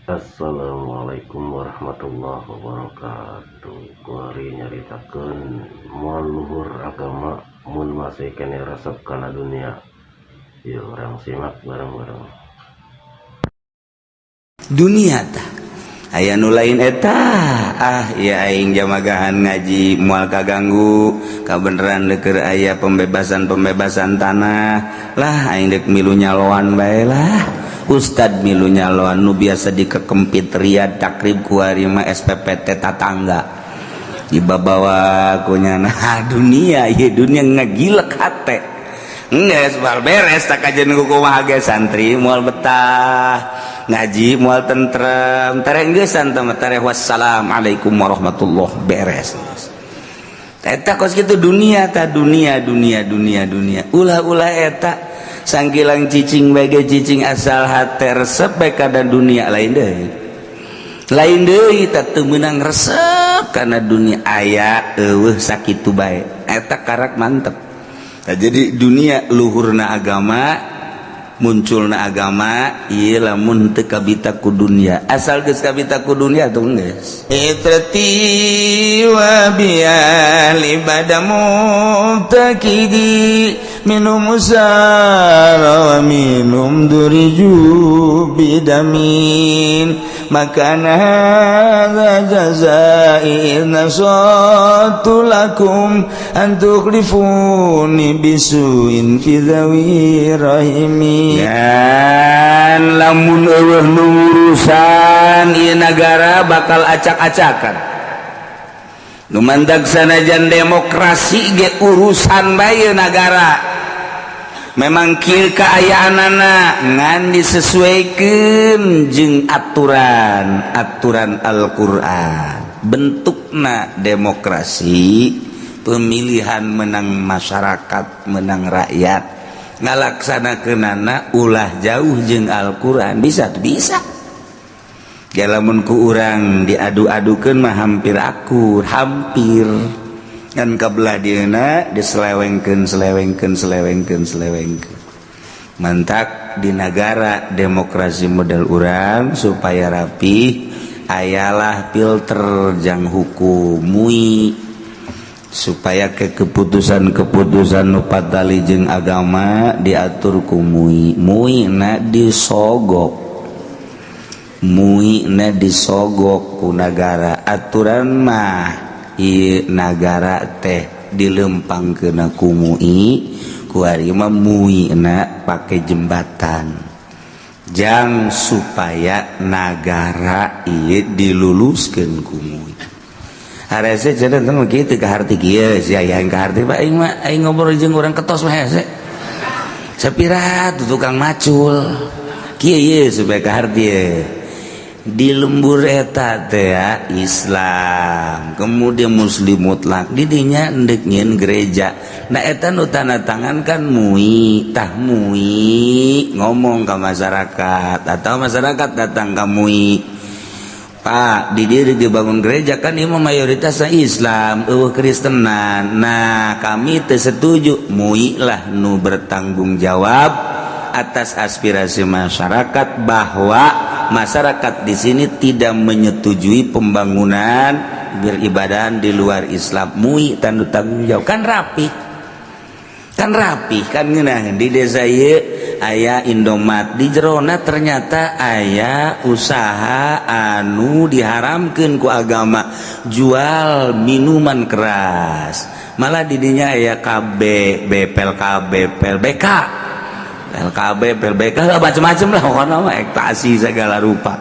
Assalamualaikum warahmatullahi wabarakatuh. Kuari nyaritakeun moal luhur agama mun masih keneh resep kana dunia. Yuk, urang simak bareng-bareng. Dunia tah aya nu lain eta. Ah ya, aing jamagahan ngaji moal kaganggu, kabeneran keur aya pembebasan-pembebasan tanah lah, aing dek milu nyaloan bae lah. Ustad milu nyaloan, nu biasa dikekempit Riyad Takrib, kuari mah SPPT tatangga dibabawa ku nyana. Dunia ieu, dunia ngagilek hate. Geus moal beres tak kajen kumaha ge, santri moal betah ngaji, moal tentrem. Tereh geusan teh tereh, wassalamualaikum warahmatullah, beres. Eta kos kitu dunia ta, dunia, dunia, dunia, dunia. Ulah-ulah eta sangkilang cicing bae cicing, asal hate resep bae kana dunia. Lain deui, lain deui, tah, teu meunang resep kana dunia. Aya eueuh sakitu bae, eta karak mantep. Nah, jadi dunia luhurna agama, munculna agama ieu lamun teu kabita ku dunia. Asal geus kabita ku dunia tuh geus. Itrati wa biyali bada mubtakidi minum usara wa minum duriju bidamin makana hadza jazai in nasatu lakum an tukhlifuni bisuin fi dhawi rahimi. Dan lamun eueuh nu ngurusan ieu nagara bakal acak-acakan. Nu mantak sanajan demokrasi ge urusan bae nagara. Memang kieu kaayaanana, ngan disesuaikan jeung aturan aturan Al-Qur'an. Bentukna demokrasi, pemilihan menang masyarakat, menang rakyat, ngalaksanakeunana ulah jauh jeung Al-Qur'an. Bisa tuh, bisa. Lamun ku urang diadu-adukeun mah hampir akur, hampir kan. Kabelah dieuna diselewengkeun, selewengkeun, selewengkeun, selewengkeun. Mantak di negara demokrasi model urang, supaya rapi, ayalah filter jang hukum MUI, supaya ke keputusan-keputusan nu patali jeung agama diatur ku MUI. MUI na disogok, MUI na disogok ku nagara. Aturan mah ieu nagara teh dilempangkeun ku MUI. Kuari mah MUI na pake jembatan jang supaya nagara ieu diluluskeun ku MUI. Harese cenah teh kitu kaharti kieu sia yang kaharti. Pak, aing mah aing ngobrol jeung urang ketos mah hese sapira tuh tukang macul kieu ieu supaya kaharti di lembur eta teh ya, Islam kemudian muslim mutlak didinya endek nyieun gereja. Nah, eta nu tanda tangan kan MUI. Tah, MUI ngomong ke masyarakat atau masyarakat datang ke MUI, "Pak, di dieu dibangun gereja kan ieu mah mayoritas Islam, eueuh Kristenan. Nah, kami teu setuju." MUI lah nu bertanggung jawab atas aspirasi masyarakat bahwa masyarakat di sini tidak menyetujui pembangunan beribadah di luar Islam. MUI tanda tanggung jawab kan, rapi kan, rapi kan. Ngeunah di desa ieu aya Indomaret, di jerona ternyata aya usaha anu diharamkeun ku agama, jual minuman keras. Malah didinya aya KB BPL KB PLBK LKB PLBK macam-macam lah pokoknya mah, ekstasi segala rupa.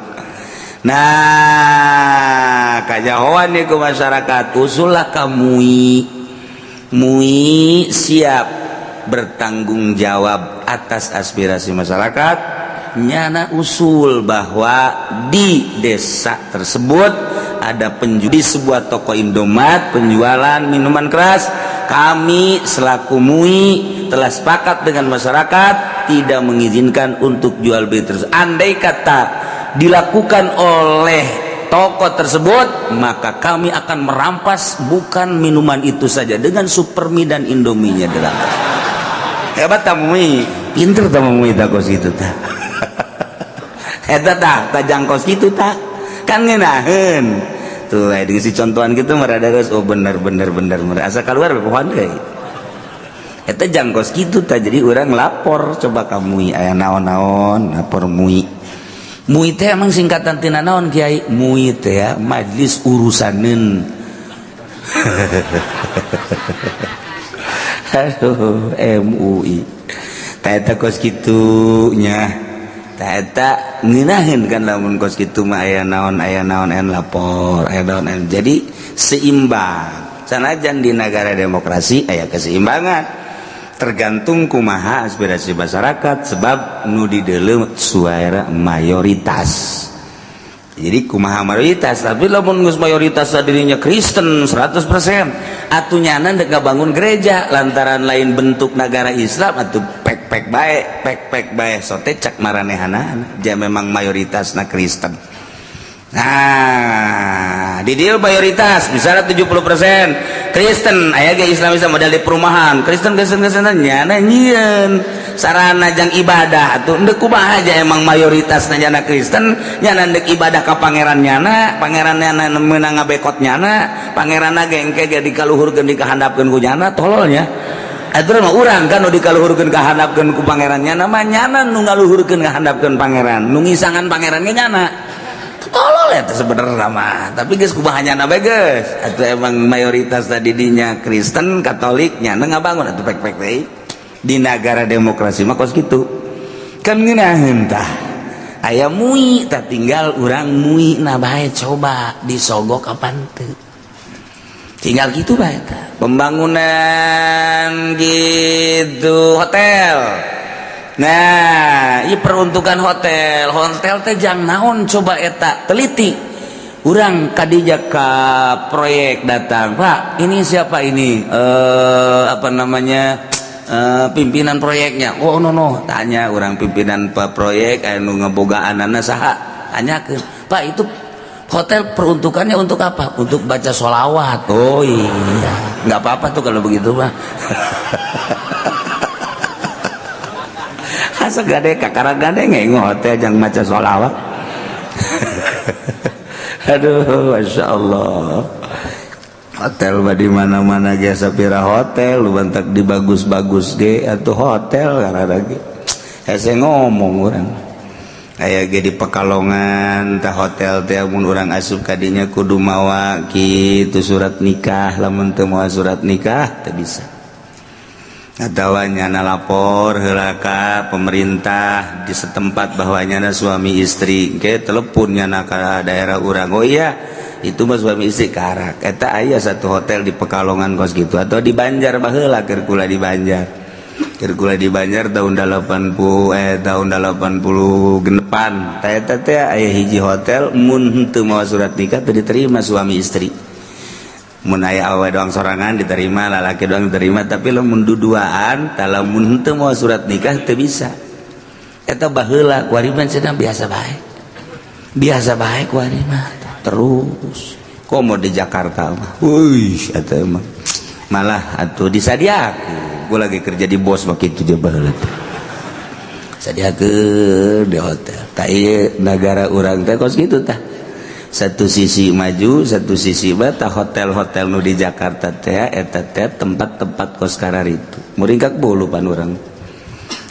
Nah, kajahoan nih ke masyarakat, usullah ka MUI. MUI siap bertanggung jawab atas aspirasi masyarakat. Nyana usul bahwa di desa tersebut ada penjual di sebuah toko Indomaret penjualan minuman keras. Kami selaku MUI telah sepakat dengan masyarakat tidak mengizinkan untuk jual beli terus. Andai kata dilakukan oleh toko tersebut, maka kami akan merampas bukan minuman itu saja, dengan supermi dan indominya dirampas. Hebat ta MUI, pinter ta MUI, tak kos itu ta. Eta tah tajang kos kitu tah kan ngeunaheun tuh eh, dengan si contohan gitu merada geus, oh bener bener bener bener, asa keluar pohon deui. Eta jangkos kitu tah. Jadi urang lapor coba ka MUI, aya naon-naon lapor MUI. MUI teh emang singkatan tina naon, Kiai? MUI teh ya Majlis Urusaneun. Aduh, MUI. Tah, eta kos kitu nya. Tah, eta ngeunaheun kan lamun kos kitu mah, aya naon, aya naon, aya lapor, aya naon, aya. Jadi seimbang. Sanajan di negara demokrasi aya keseimbangan, tergantung kumaha aspirasi masyarakat, sebab nu dideuleu suara mayoritas. Jadi kumaha mayoritas. Tapi lamun geus mayoritas dirinya Kristen 100% atuh nyana dek bangun gereja lantaran lain bentuk negara Islam, atuh pek-pek bae, pek-pek bae sote cak maranehana ja memang mayoritas na Kristen. Nah, di deal mayoritas misalnya 70% Kristen, aya ge Islam Islam model di perumahan Kristen Kristen Kristen, nyana nyieun sarana jang ibadah atuh ndek kumaha aja. Emang mayoritas nyana Kristen, nyana ndek ibadah ka pangeran nyana, pangeran nyana meunang ngabekot nyana, pangeran ge engke ge dikaluhurkeun, dikahandapkeun ku nyana. Tololnya atuh mah urang kan nu dikaluhurkeun, kahandapkeun ku pangeran nyana mah, nyana nu ngaluhurkeun kahandapkeun pangeran, nu ngisangan pangeran ge nyana. Tolol ya sebenarnya mah, tapi geus kumaha nyana bae geus atuh. Emang mayoritas tadi dinya Kristen Katolik, nyana ngabangun atuh pek-pek deui. Di negara demokrasi mah kos kitu kan ngeunaheun tah. Aya MUI tah, tinggal urang MUI na bae coba disogok kapan teu, tinggal gitu bae tah. Pembangunan gitu hotel. Nah, ini peruntukan hotel hotel teh jang naon coba eta teliti. Urang kadija ka proyek datang, "Pak, ini siapa ini?" Apa namanya, pimpinan proyeknya. Oh no no, tanya orang pimpinan pak proyek anu ngebogaan saha, tanya ke, "Pak, itu hotel peruntukannya untuk apa?" "Untuk baca sholawat." "Oh iya, nggak apa-apa tuh kalau begitu mah." Asa gade kakara gade nggak hotel jang maca sholawat. Aduh, masya Allah, hotel mah di mana-mana ge sapira hotel lu bantak di bagus-bagus ge atau hotel karena lagi hese ngomong urang. Aya ge di Pekalongan tah hotel teh, mun urang asup kadinya kudu mawa kitu surat nikah. Lamun teu mawa surat nikah teu bisa, atawa nyana lapor heula ka pemerintah di setempat bahwa nyana suami istri ke telepon nyana ka daerah urang, "Oh iya, itu mah suami istri." Karak eta aya satu hotel di Pekalongan kos gitu, atau di Banjar baheula keur kula di Banjar, keur kula di Banjar tahun 80, tahun 80 genepan tah eta teh aya hiji hotel mun henteu mawa surat nikah teu diterima suami istri. Mun aya awewe doang sorangan diterima, lalaki doang diterima, tapi lamun duduaan tah, lamun henteu mawa surat nikah teu bisa. Eta baheula. Kuari mah cenah biasa bae, biasa bae kuari mah. Terus komo di Jakarta mah, wih, eta mah malah atuh disadiakeun. Gua lagi kerja di bos mah kitu je baheula teh, sadiakeun di hotel. Tah, ieu negara urang teh kos kitu tah, satu sisi maju, satu sisi bata. Hotel-hotel nu di Jakarta teh eta teh tempat-tempat kos kararitu muringkak bolu pan urang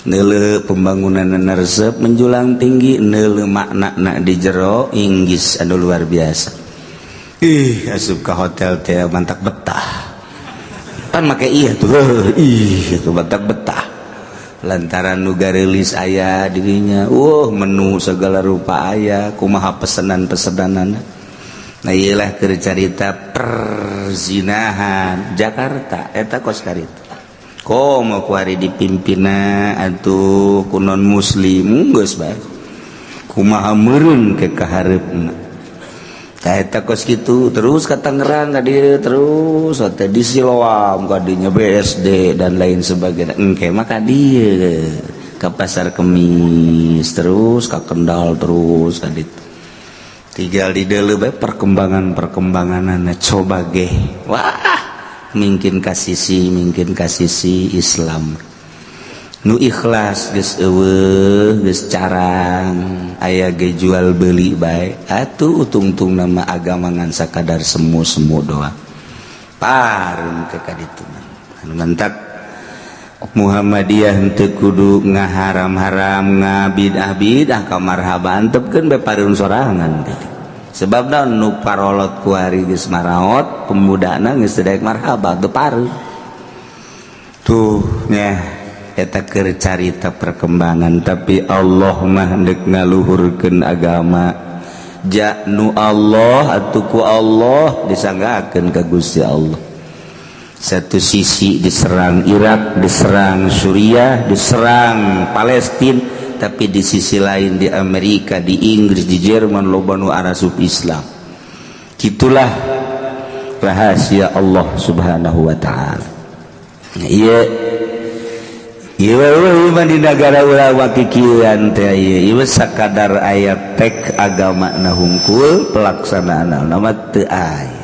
neuleu pembangunan resep menjulang tinggi, neuleu makna na di jero inggis anu luar biasa. Ih, asup ke hotel teh mantak betah pan make iya tuh. Ih, itu mantak betah lantaran nu gareulis aya dirinya. Menu segala rupa aya, kumaha pesenan-pesenanana. Nah, iyalah keur carita perzinahan Jakarta eta kos karita. Komo kuari dipimpina atuh ku non muslim geus bae, kumaha meureun ke kahareupna. Tah, eta kos kitu. Terus ka Tangerang ka dieu, terus teh di Siloam kadinya BSD dan lain sebagainya. Engke mah ka dieu ke Pasar Kemis, terus ka Kendal, terus ka ditu. Tinggal di deuleu bae perkembangan-perkembanganana coba ge. Wah, mungkin kasisi, mungkin kasisi Islam. Nu ikhlas geus euweuh, geus carang. Aya ge jual beli bae atuh, utung-tung nama agama ngan sakadar semu-semu doang. Parun ke kaditu anu mantak Muhammadiyah henteu kudu ngaharam-haram, ngabidah-bidah ka marhaban, antepkeun bae parun sorangan gitu. Sebab naon? Nu parolot kuari geus maraot, pemudana geus teu daek marhaba teu parun tuh nya. Eta keur carita perkembangan, tapi Allah mah deuk ngaluhurkeun agama. Ja nu Allah atuh ku Allah disanggakeun ka Gusti Allah. Satu sisi diserang Irak, diserang Suriah, diserang Palestina, tapi di sisi lain di Amerika, di Inggris, di Jerman loba nu arasup Islam. Gitulah rahasia Allah Subhanahu wa taala. Iya. Iya di negara urang kikieuan teh ieu ieu sakadar aya tek agama na hungkul, pelaksanaan nama teu aya.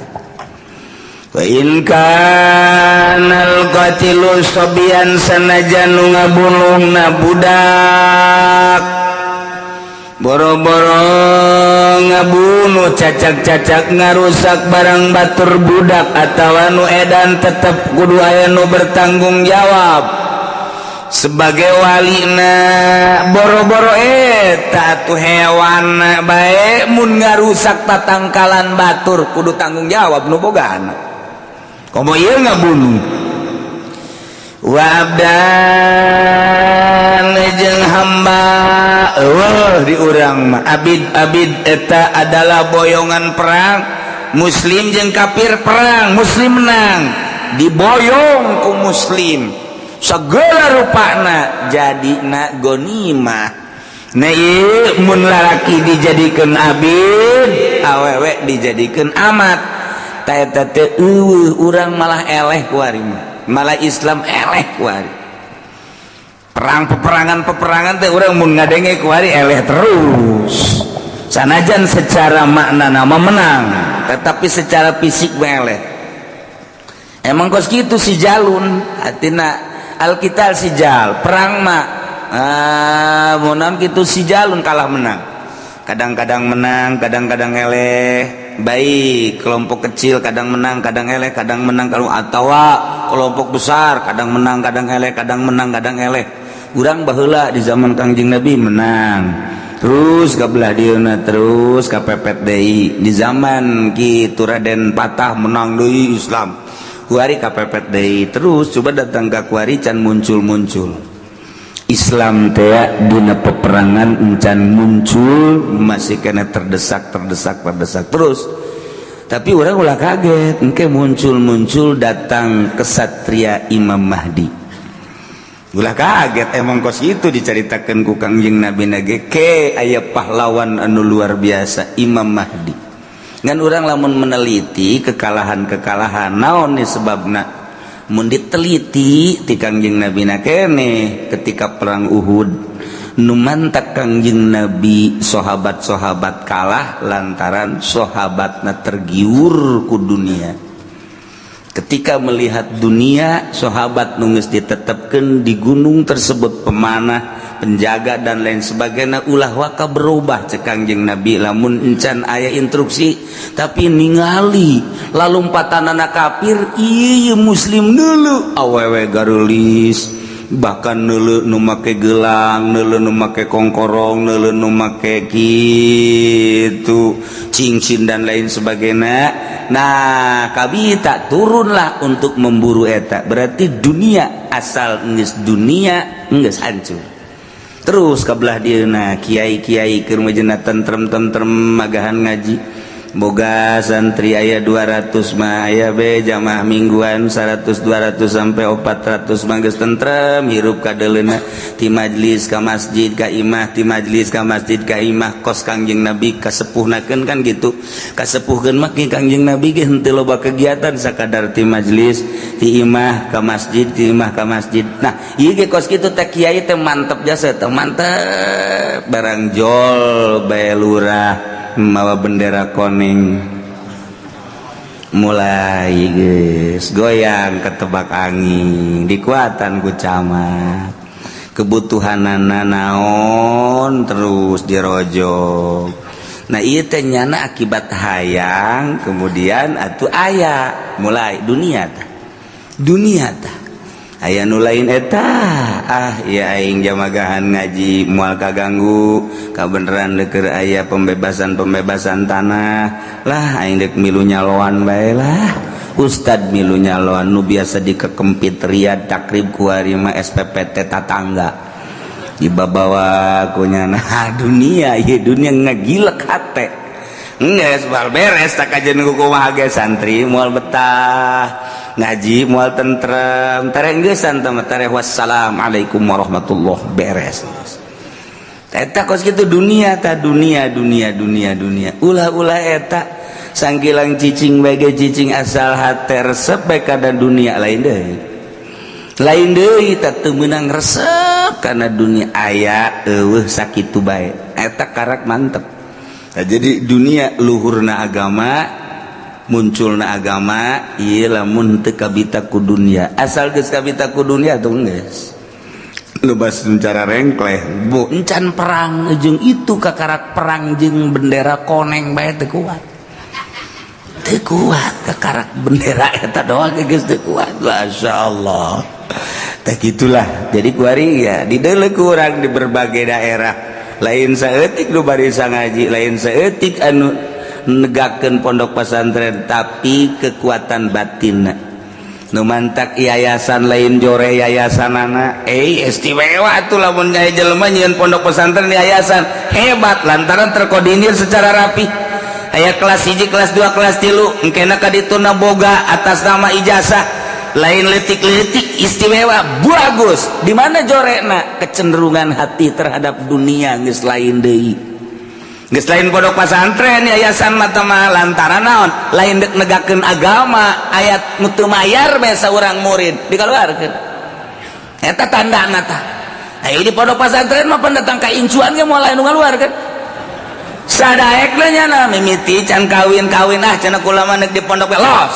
Wa in kanal qatilu sobiyan, sanajan nu ngabunuhna budak, boro-boro ngabunuh, cacak-cacak ngarusak barang batur budak atawa nu edan, tetep kudu aya nu bertanggung jawab sebagai walina. Boro-boro eta atuh, hewan bae mun ngarusak tatangkalan batur kudu tanggung jawab nu bogana, komo ieu ngabunuh. Wa abdan, jeung hamba euweuh di urang mah. Abid-abid eta adalah boyongan perang. Muslim jeung kafir perang, muslim menang, diboyong ku muslim segala rupana jadi na gonimah. Nah, ieu mun lalaki dijadikan abid, awewe dijadikan amat. Ta eta teh euweuh, urang malah eleh kuari mah, malah Islam eleh kuari. Perang, peperangan, peperangan teh urang mun ngadenge kuari eleh terus. Sanajan secara makna nama menang, tetapi secara fisik mah eleh. Emang kos kitu si jalun artina alkitab si jal perang mah, ah, mun kitu si jalun kalah menang, kadang-kadang menang, kadang-kadang eleh. Baik kelompok kecil kadang menang kadang eleh, kadang menang kalau atawa kelompok besar kadang menang kadang eleh, kadang menang kadang eleh. Urang baheula di zaman Kangjeng Nabi menang terus, ka belah dieuna terus kapepet deui. Di zaman kitu Raden Patah menang deui Islam, kuari kapepet deui terus. Coba datang ka kuari can muncul-muncul Islam teh dina peperangan, encan muncul, masih kena terdesak, terdesak, terdesak terus. Tapi orang ulah kaget engke muncul-muncul datang kesatria Imam Mahdi, ulah kaget. Emang kos itu diceritakan ku Kangjeng Nabi nage ke aya pahlawan anu luar biasa, Imam Mahdi. Ngan urang lamun meneliti kekalahan-kekalahan naon nih sebabna, mun diteliti ti Kangjeng Nabi na kene ketika perang Uhud nu mantak Kangjeng Nabi sahabat-sahabat kalah lantaran sahabatna tergiur ku dunia. Ketika melihat dunia, sahabat nu geus ditetapkeun di gunung tersebut, pemanah, penjaga, dan lain sebagainya, ulah waka berubah cek Kangjeng Nabi lamun encan aya instruksi. Tapi ningali lalumpatanana kafir, iya muslim dulu awewe garulis, bahkan neuleu nu make gelang, neuleu nu make kongkorong, neuleu nu make kitu cincin dan lain sebagainya. Nah, kabita turunlah untuk memburu eta. Berarti dunia, asal geus dunia geus hancur terus. Kabelah dieuna kiai-kiai keur majena tentrem tentrem magahan ngaji, boga santri aya 200 mah, aya be jamaah mingguan 100, 200 sampai 400 mah geus tentrem hirup. Kadeleuna ti majlis ka masjid ka imah, ti majlis ka masjid ka imah, kos Kangjeng Nabi kasepuhnakeun kan gitu. Kasepuhkeun mah Kangjeng Nabi ge henteu loba kegiatan, sakadar ti majlis, ti imah ka masjid, ti imah ka masjid. Nah, ieu ge kos kitu teh kiai teh mantep jasa teh mantep. Barang jol bae lurah mawa bendera kuning, mulai guys goyang ketebak angin, dikuatan ku camat. Kebutuhanana naon terus dirojok. Nah, ieu teh nyana akibat hayang kemudian atuh aya mulai dunia tah. Dunia tah. Aya nu lain eta, ah ya, aing jamagahan ngaji moal kaganggu, kabeneran keur aya pembebasan-pembebasan tanah lah, aing dek milu nyaloan bae lah. Ustad milu nyaloan nu biasa dikekempit Riyad, Takrib, kuari mah SPPT tatangga dibabawa ku nyana. Dunia ieu, dunia ngagilek hate. Geus bal beres tak kajian ku kumaha ge santri moal betah ngaji, moal tentrem. Tereh geusan teh tereh, wassalamualaikum warahmatullah, beres. Eta kos kitu dunia ta, dunia, dunia, dunia, dunia. Ulah-ulah eta sangkilang cicing bae cicing, asal hate resep bae kana dunia. Lain deui, lain deui, tah, teu meunang resep kana dunia. Aya eueuh sakitu bae, eta karak mantep. Nah, jadi dunia luhurna agama, munculna agama ieu lamun teu kabita ku dunia. Asal geus kabita ku dunia tuh geus lubas cara rengkleh bu encan perang jeung itu, kakarak perang jeung bendera koneng bae teu kuat, teu kuat. Kakarak bendera eta doang geus teu kuat. Masya Allah, teh gitulah. Jadi kuari ya dideuleu kurang di berbagai daerah, lain saeutik nu barisa ngaji, lain saeutik anu negakeun pondok pesantren, tapi kekuatan batin nu mantak yayasan lain jore yayasanana. Eh, istimewa tuh lamun aya jelema nyieun pondok pesantren yayasan, hebat, lantaran terkoordinir secara rapi. Aya kelas 1, kelas 2, kelas 3, engkena ka dituna boga atas nama ijazah, lain letik-letik, istimewa, bagus. Di mana jorekna? Kecenderungan hati terhadap dunia geus lain deui, geus lain pondok pesantren yayasan mata mah. Lantaran naon? Lain dek negakeun agama. Ayat nu teu mayar biasa urang murid dikeluarkeun, eta tandana tah. Aya di pondok pesantren mah pendatang ka incuan ge moal aya nu ngaluarkeun. Sadaekna nyana mimiti can kawin-kawin, ah cenah kula mah di pondok los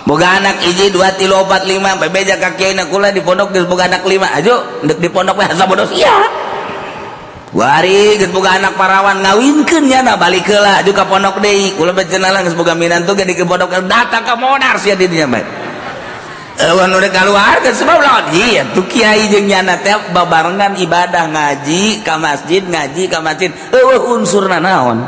boga anak hiji, dua, tilu, opat, lima, sampai beja ka kiai, kula di pondok geus boga anak lima, aju dek di pondok we asa bodoh sia. Wari geus boga anak parawan, ngawinkeun nyana, balik heula aju ka pondok deui. Kula becenah lah geus boga minantu ge di pondok, datang ka modar sia di dinya bae. Eueuh nu kaluarkeun sebab lawan ieu tuh kiai jeung nyana teh babarengan ibadah, ngaji ka masjid, ngaji ka masjid, eueuh unsurna naon.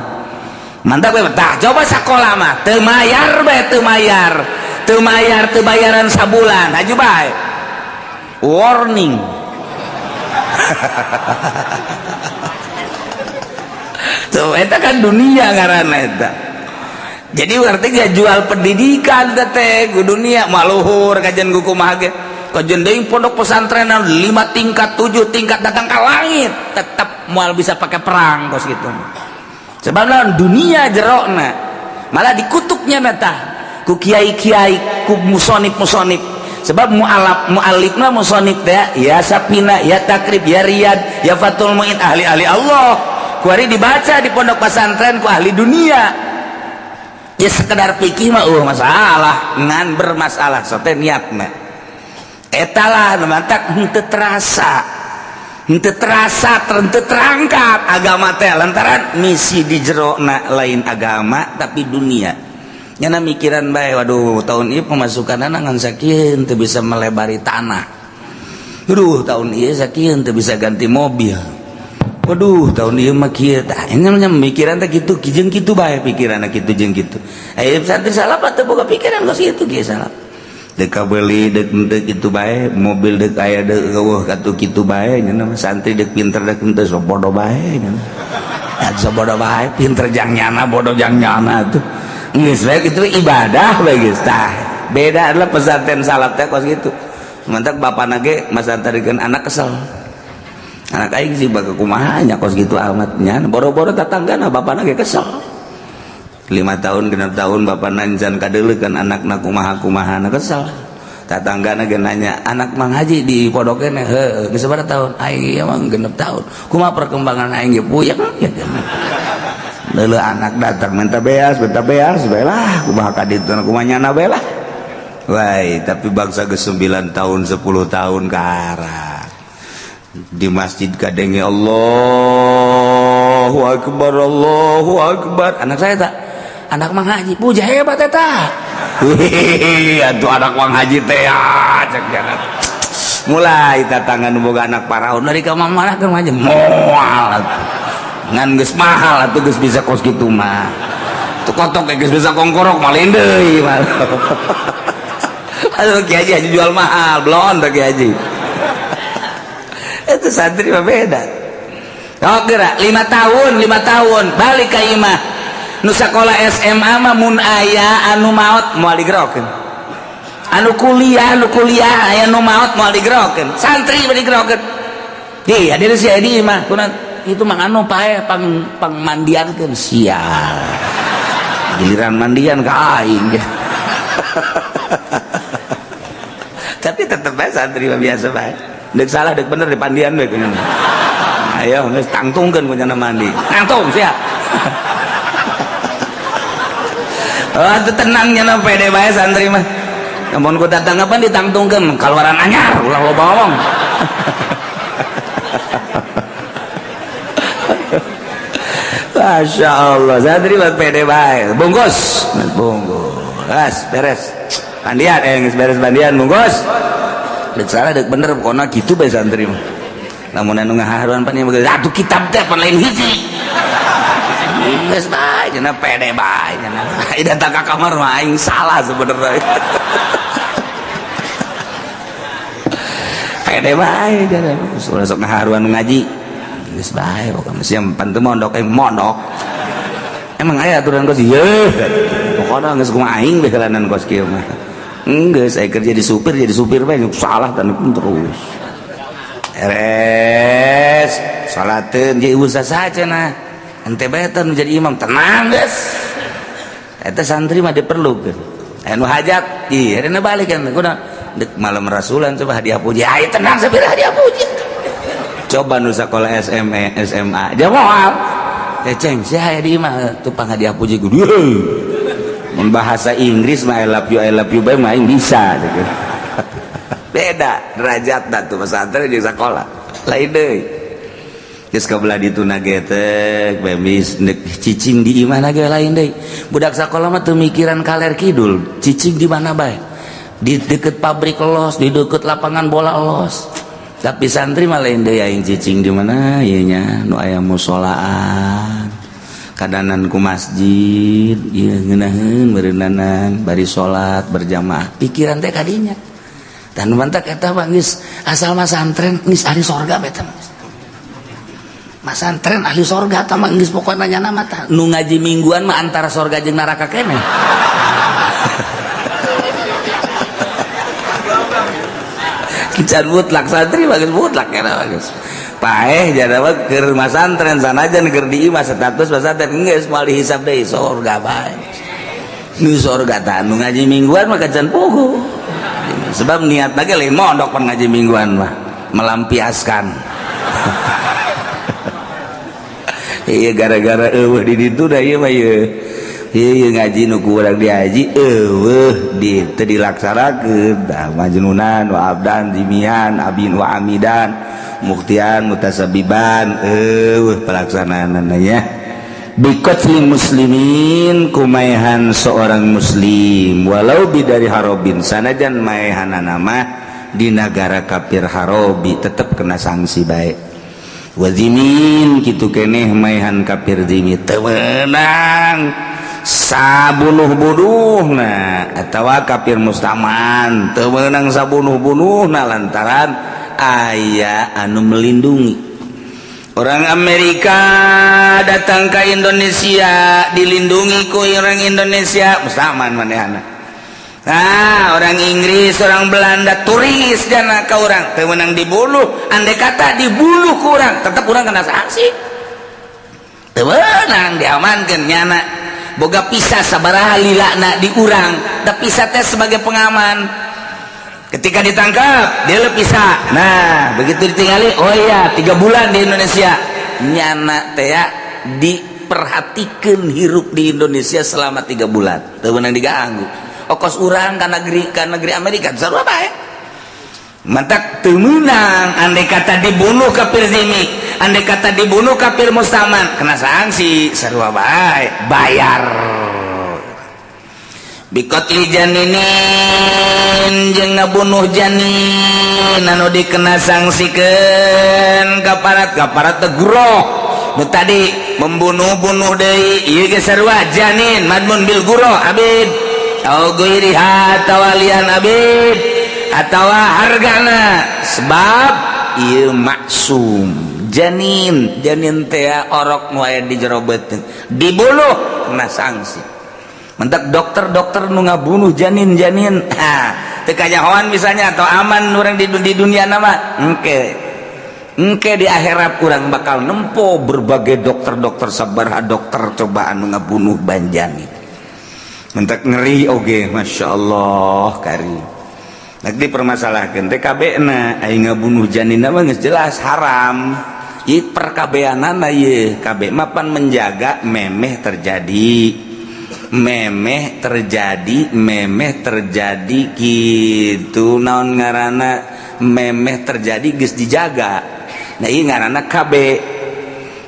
Mantap we. Tah, coba sakola mah teu mayar bae, teu mayar, teu mayar, teu bayaran sabulan, aju bae warning. Tuh, eta kan dunia ngaranna eta. Jadi berarti dia jual pendidikan teh ku dunia maluhur. Kajian ku kumaha ge, kajian deui pondok pesantren 5 tingkat, 7 tingkat, datang ke langit, tetap moal bisa pakai perang kos gitu. Sebab lawan dunia jerokna, malah dikutuknya tah ku kiai-kiai, ku musonib-musonib, sebab mualaf mualifna musonib teh ya Sapina, ya Takrib, ya Riyad, ya Fathul Muin, ahli-ahli Allah. Kuari dibaca di pondok pesantren ku ahli dunia, ya sekedar pikir mah masalah, ngan bermasalah sote niatna. Etalah mantak henteu terasa, henteu terasa, henteu terangkat agama teh, lantaran misi di jerona lain agama tapi dunia. Nyana mikiran bae, waduh, tahun ini pemasukan ngan sakieu, teu bisa melebari tanah. Waduh, tahun ieu sakieu, teu bisa ganti mobil. Waduh, tahun ieu mah kieu. Tah, ini namanya mikiran teh kitu jeung kitu bae, pikiran kitu jeung kitu. Aya santri salaf teu boga pikiran kos kitu ge. Salaf dek kabeli dek dek kitu bae, mobil dek aya dek eueuh katuh kitu bae. Nya santri dek pinter dek henteu, sok bodoh bae nya. Sok bodoh bae, pinter jang nyana, bodoh jang nyana tuh. Geus bae kitu ibadah bae geus. Tah, beda adalah pesantren salaf teh kos kitu. Mantak bapana ge masantarikeun anak kesel. Anak aing sih bakal kumaha nya kos gitu amat nya, boro-boro tatanggana, bapana ge kesel. 5 tahun, 6 tahun bapak nanjan kadeuleukeun anakna kumaha kumaha na kesel. Tatanggana ge nanya, anak Mang Haji di pondok keneh, heueuh, geus sabaraha tahun? Aing ieu mah 6 tahun. Kumaha perkembangan? Aing ge puyeng ya. Leuleuh anak datang minta beas, minta beas bae lah, kumaha ka ditu, kumaha nyana bae lah. Wai, tapi bangsa geus 9 tahun, 10 tahun karak. Di masjid kadenge Allahu Akbar, Allahu Akbar. Anak saya tak, anak Mang Haji puja hebat eta. Hehehe, atuh anak Mang Haji teh ya, cek jangan. Mulai tatangan boga anak paraun dari ka mana ke mah moal. Ngan geus mahal atuh geus bisa kos kitu mah. Tuh kotok geus bisa kongkorok malin deui mah. Aduh Ki Haji, Haji jual mahal, blon tuh Ki Haji. Itu santri mah beda. Oh gerak 5 tahun, 5 tahun balik ka imah. Nu sakola SMA mah mun aya anu maot moal digerokeun. Anu kuliah, anu kuliah aya nu maot moal digerokeun. Santri mah digerokeun. Di hadir si Edi mah kuna itu mah anu pae pang pangmandiankeun sial. Giliran mandian ka aing. Tapi tetep bae santri mah biasa bae. Dek salah dek bener di pandian we kunyana. Ayo geus tangtungkeun kunyana mandi. Tangtung siap. Oh, itu tenangnya na pede bae santri mah. Namun ku tatanggapan ditangtungkeun kaluaran anyar ulah loba ngomong. Masya Allah, santri mah pede bae. Bungkus, bungkus, beres. Mandian, geus beres mandian, bungkus. Dek salah dek bener pokona kitu bae santri mah. Lamun anu ngaharuan pan ieu atuh kitab teh pan lain hiji. Geus bae cenah pede bae cenah. Ai datang ka kamar mah aing salah sebenarnya. Pede bae cenah. Ulah sok ngaharuan ngaji. Geus bae pokona sia pan teu mondok aing mondok. Emang aya aturan kos ieu. Pokona geus kumaha aing bae kalanan kos kieu mah. Geus aya kerja di supir jadi supir bae salah tan terus. Beres salateun jeung ibu saha cenah. Ente bae teh nu jadi imam tenang geus. Eta santri mah diperlukeun. Anu hajat ieu ayeuna balik kan kuna dek malam rasulan coba hadiah puji. Ayo tenang sapira hadiah puji. Coba nu sakola SME SMA dia moal. Ceng sia aya di imah tupang hadiah puji gede. Mun bahasa Inggris mah I love you bae mah aing bisa gitu. Beda derajatna tuh pesantren jeung sakola. Lain deui. Geus kabelah ditu na getek bemis cicing di imah ge lain deui. Budak sakola mah teu mikiran kaler kidul, cicing di mana bae. Di deket pabrik los, di deket lapangan bola los. Tapi santri mah lain deui aing cicing di mana ieu nya nu aya musolaan. Kadanan ku masjid ieu ngeunaheun meureunnanan bari salat berjamaah. Pikiran teh kadinya. Dan mantak eta mah geus asal mah santren geus ahli sorga eta mah. Masantren ahli sorga eta mah geus pokona nyana mah tah. Nu ngaji mingguan mah antara sorga jeung neraka keneh. Can mutlak santri mah geus mutlak eta mah geus. Paeh jada mah keur masantren sanajan keur di imah status masantren geus moal dihisab deui sorga bae. Nu sorga tah nu ngaji mingguan mah can puguh. Sebab niat lagi lain mondok pan ngaji mingguan mah melampiaskan. Iya gara-gara eueuh di ditu da ieu mah ieu. Ieu ngaji nu ku urang diaji eueuh di teu dilaksanakeun da majnunan wa abdan zimian abin wa amidan muktian mutasabiban eueuh pelaksanaanna nya. Biqatli muslimin kumaehan seorang muslim walau bidari harobin sanajan maehanana mah di nagara kafir harobi tetep kena sanksi bae. Wazimin kitu keneh maehan kafir zimi teu meunang sabunuh-bunuhna atawa kafir mustaman teu meunang sabunuh-bunuhna lantaran aya anu melindungi. Orang Amerika datang ke Indonesia dilindungi ku orang Indonesia mustaman manehana. Nah, orang Inggris, orang Belanda turis jana ka urang teu meunang dibunuh, andai kata dibunuh ku urang tetep urang kena sanksi. Teu meunang diamankeun nyana. Boga pisah sabaraha lilana di urang, da pisah teh sebagai pengaman. Ketika ditangkap dia pisah. Nah begitu ditinggali, oh iya 3 bulan di Indonesia nyana teh diperhatikan hirup di Indonesia selama 3 bulan teu meunang diganggu. Okos urang ka negeri Amerika sarua bae. Mantak teu meunang andai kata dibunuh kafir zimmi, andai kata dibunuh kafir mustaman, kena sanksi sarua bae, bayar. Biqatli janinin jeung ngabunuh janin anu dikena sangsikeun kaparat, kaparat teh guroh. Nu tadi membunuh-bunuh deui, ieu ge sarua janin madmun bil guroh abid au ghairiha tawalian abid atawa hargana, sebab ieu maksum janin, janin teh orok nu aya di jero beuteung dibunuh kena sanksi. Mentak dokter-dokter nu ngabunuh janin-janin, ha teu kanyahoan misalnya atau aman urang di dunia nama, engke engke di akhirat urang bakal nempo berbagai dokter-dokter, sabaraha dokter coba anu ngabunuh banjanin. Mentak ngeri oge, Masya Allah kari. Nak dipermasalahkan TKB na aing ngabunuh janin mah geus jelas haram. Ieu perkabeanana, ieu KB mapan menjaga memeh terjadi, memeh terjadi, memeh terjadi gitu, naon ngaranna, memeh terjadi geus dijaga. Nah, ieu ngaranna KB.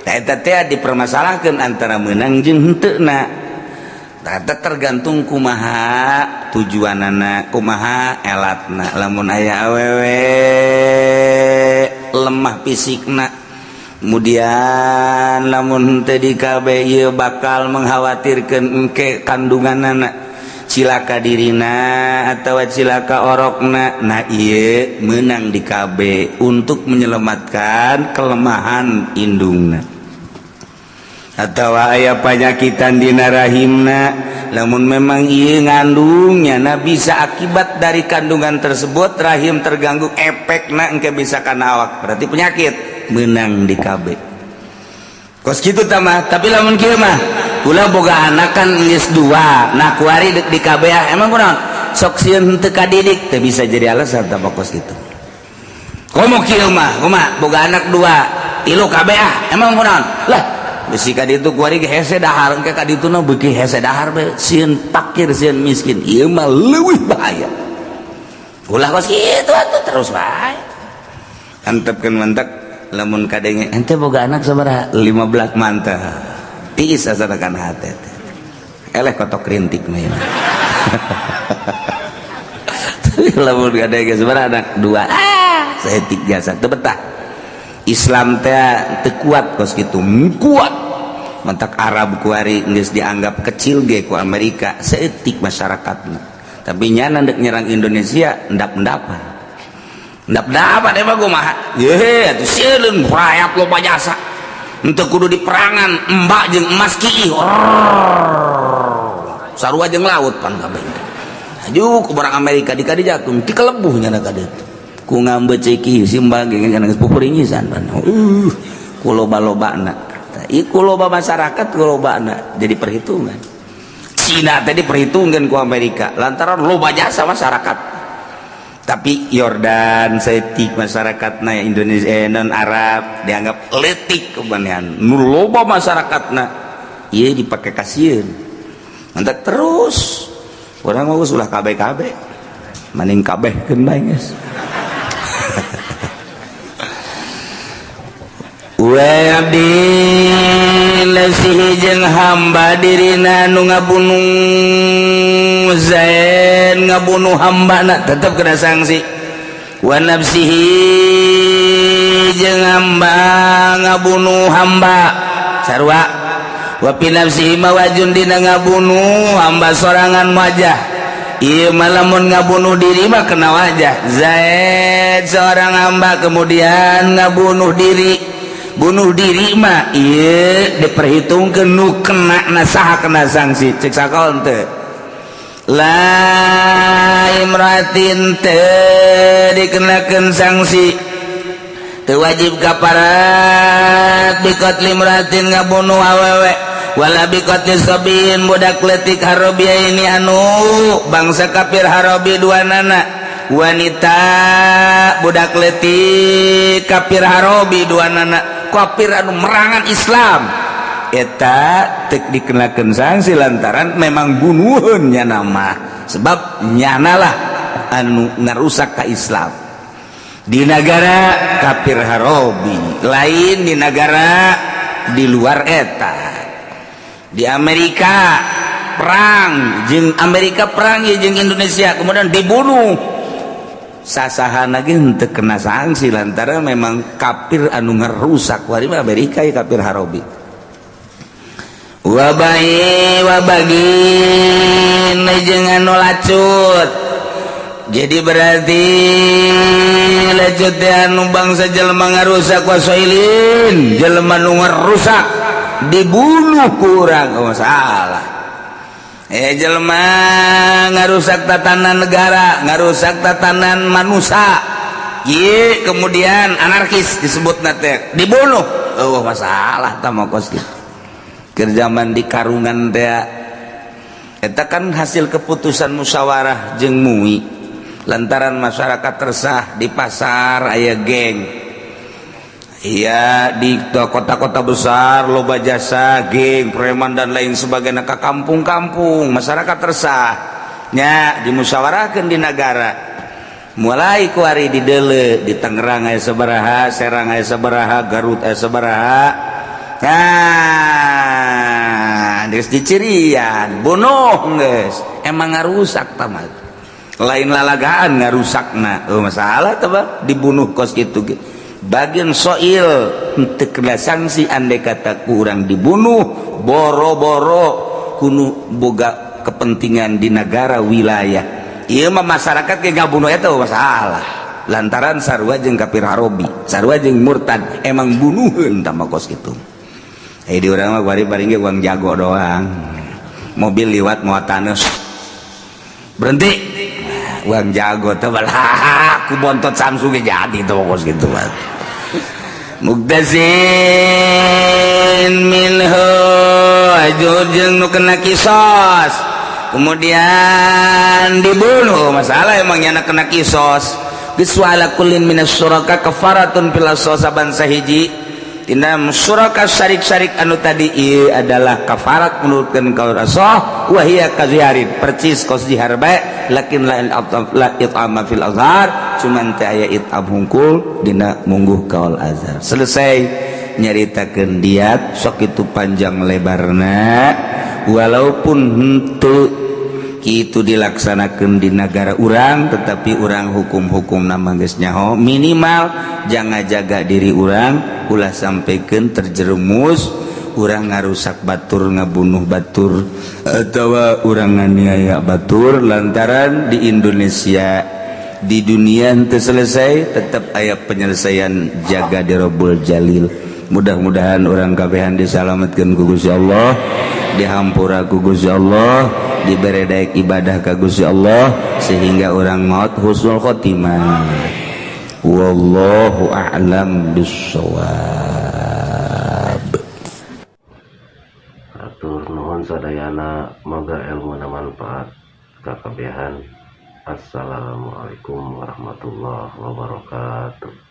Nah, eta teh dipermasalahkan antara menang jeung henteu na. Nah, eta tergantung kumaha tujuanana, kumaha elatna. Lamun aya awewe lemah fisikna, kemudian lamun teu di KB ieu bakal mengkhawatirkan engke kandunganana, cilaka dirina atau cilaka orokna, nah ieu menang di KB untuk menyelamatkan kelemahan indungna. Atau aya panyakitan dina rahimna, lamun memang ieu ngandungnya, nah bisa akibat dari kandungan tersebut rahim terganggu, efekna engke bisa kana awak, berarti penyakit, menang di KB kos kitu mah. Tapi lamun kieu mah, ulah boga anak kan geus dua, nah kuari dek di KB ah, emang kunaon sok sieun henteu kadidik, teu bisa jadi alasan tah kos kitu. Komo kieu mah, kumaha boga anak dua tilu, KB ah, emang kunaon lah bisi ka ditu kuari ge hese dahar, engke ka ditu na beuki hese dahar be, sieun pakir, sieun miskin, ieu mah leuwih bahaya. Ulah kos kitu atuh, terus bae antepkeun. Mantak lamun kadenge ente boga anak sabaraha, 15, mantap, tiis asanakan hate teh eleh kotok rintik mah ieu. Tapi lamun kadenge sabaraha anak, dua, ah saeutik jasa teu betah. Islam teh teu kuat kos kitu, kuat. Mantak Arab kuari geus dianggap kecil ge ku Amerika, saeutik masyarakatna, tapi nyana ndek nyerang Indonesia endap-endapan, endap-endapan. Emang kumaha ye atuh, sieun rakyat loba jasa, henteu kudu diperangan, embak jeung emas kiih sarua jeung laut pan kabeh. Aju ku barang Amerika di kadijakeun ti kelebuh nyana ka ditu ku ngambeu ceki simbang ge geus pupuringisan pan ku loba-lobana. Ieu ku loba masyarakat, ku lobana jadi perhitungan. Cina tadi perhitungan ku Amerika lantaran loba jasa masyarakat, tapi Yordan saeutik masyarakatna, Indonesia non Arab dianggap letik kebanean nu loba masyarakatna, ieu dipake kasieun. Mantap, terus urang mah geus ulah KB-KB, maning kabehkeun bae geus. Wa abdi nafsihi jeung hamba dirina nu ngabunuh Zaid, ngabunuh hambana tetep kena sanksi. Wa nafsihi jeung hamba ngabunuh hamba sarua, wa fi nafsihi mawajun dina ngabunuh hamba sorangan wajah. Ieu mah lamun ngabunuh diri mah kena wajah. Zaid seorang hamba kemudian ngabunuh diri, bunuh diri mah ieu diperhitungkeun nu kena na saha, kena sanksi cek sakon teu la imratin teu dikenakeun sanksi, teu wajib kaparat biqatli imratin ngabunuh awewe, wala biqatli sabiin budak leutik harobia ini anu bangsa kafir harobi dua nana, wanita budak leutik kafir harobi dua nana, kafir anu merangan Islam eta teu dikenakeun sanksi lantaran memang bunuhun nyana mah, sebab nyanalah anu ngarusak ka Islam. Di negara kafir harobi lain, di negara di luar eta, di Amerika perang jeung Amerika, perang ya jeung Indonesia, kemudian dibunuh sasahan lagi untuk kena sanksi lantaran memang kafir anu ngerusak wari Amerika ya kafir harobi. Wabai wabagin jeung anu lacut. Jadi berarti lacut teh anu bangsa jelema ngarusak, wasoilin jelema nu ngarusak dibunuh kurang. Oh, salah. Jelema ngarusak tatanan negara, ngarusak tatanan manusia. Ye, kemudian anarkis disebut teh, dibunuh. Oh, masalah tah kos kitu. Keur zaman di Karungan teh eta kan hasil keputusan musyawarah jeung MUI lantaran masyarakat resah di pasar aya geng. Iya, di kota-kota besar loba jasa geng preman dan lain sebagainya ke kampung-kampung, masyarakat resah nya, dimusyawarahkan di negara, mulai kuari di dele di Tangerang aya sabaraha, Serang aya sabaraha, Garut aya sabaraha. Nah, geus dicirian, bunuh geus. Emang ngarusak tamat, lain lalagaan ngarusakna. Oh, masalah teh dibunuh kos kitu ge. Bagian soil henteu kena sanksi andai kata kurang dibunuh boro-boro kuno boga kepentingan di negara wilayah. Ieu mah masyarakat ge ngabunuh eta masalah lantaran sarua jeung kafir harobi, sarua jeung murtad, emang bunuheun tah mah kos kitu. Eh, di urang mah bari paling ge uang jago doang, mobil liwat mau taneuh, berhenti, uang jago tuh balah ku bontot Samsung ge jadi tuh kos kitu mah. Muktasin minhu jeung nu kena kisos kemudian dibunuh, masalah emang nyana kena kisos. Geus ala kullin minas syuraka kafaratun fil saban sahiji tina syuraka, syarik-syarik anu tadi ieu adalah kafarat menurutkeun kaul asah, wa hiya kaziharin, percis kos zihar bae, lakin la la it'ama fil azhar, cuman teu aya it'am hungkul dina mungguh kaul azhar. Selesai nyaritakeun diat sok itu panjang lebarna, walaupun henteu kitu dilaksanakan di negara urang, tetapi urang hukum-hukum nama geus nyaho, minimal jangan jaga diri urang ulah sampaikan terjerumus urang ngarusak batur, ngabunuh batur, atau urang nganiaya batur, lantaran di Indonesia, di dunia itu selesai tetap aya penyelesaian jaga di Robbul Jalil. Mudah-mudahan urang kabehan disalamatkan ku Gusti Allah, dihampura ku Gusti Allah, dibere daek ibadah ka Gusti Allah, sehingga urang maut husnul khotimah. Wallahu a'lam bissawab. Hatur nuhun sadayana, moga ilmu manfaat kakabehan. Assalamualaikum warahmatullahi wabarakatuh.